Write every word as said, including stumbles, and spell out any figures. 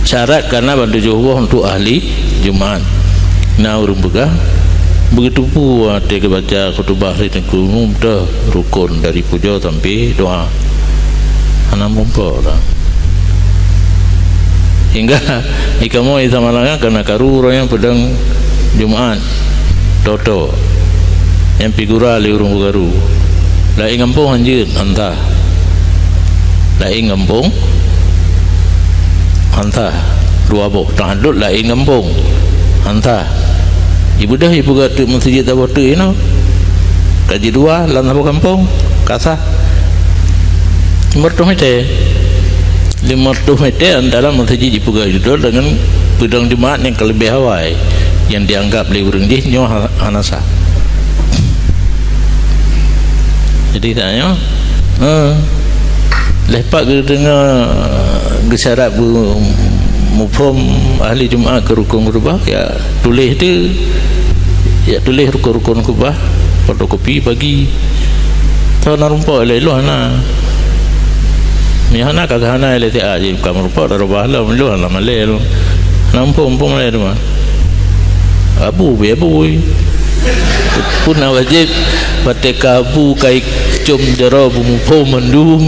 Syarat ka na ban tujoh boh untuk ahli Jumat. Na ureuëng peugah, beuteupeue watée geubaca khutubah lé Teungku Imum teuh rukon dari pujoe sampai doa. Hana muphom dah. Hingga di kamoe di Samalanga ka na karu ureuëng nyang peudong Jumat toto nyang pih gura lé ureuëng beukaru. Laén gampông hanjeuet, han sah. Laén gampông han sah. Dua boh, teuhadot laén gampông han sah. Ibeudôh ipeugah teuk meuseujid saboh teuk inoe. Ka jidua lam saboh gampông, ka sah. Limong reutôh mètè. Limong reutôh mètè antara meuseujid jipeugah judul dengan peudong Jumat nyang ka leubeh awai, nyang dianggap lé ureuëng jih nyoe ha-, hana sah. Jadi, tanyoe, ha, lheueh pat geudeungoe, geusyarat bu-, muphom ahli Jumat keu rukon khutubah, ya tuléh tu, ya tuléh rukon-rukon khutubah, fotokopi bagi. Tho na rumpok lé lôn hana. Meunyoe hana ka hana lé siat jih, ka meurumpok tareubah lom, lôn hana malée lôn. Hana muphom-muphom malée teuma. Abu bie bui. Peue na wajéb, watée ka abu ka icom jaroe beumuphom mandum.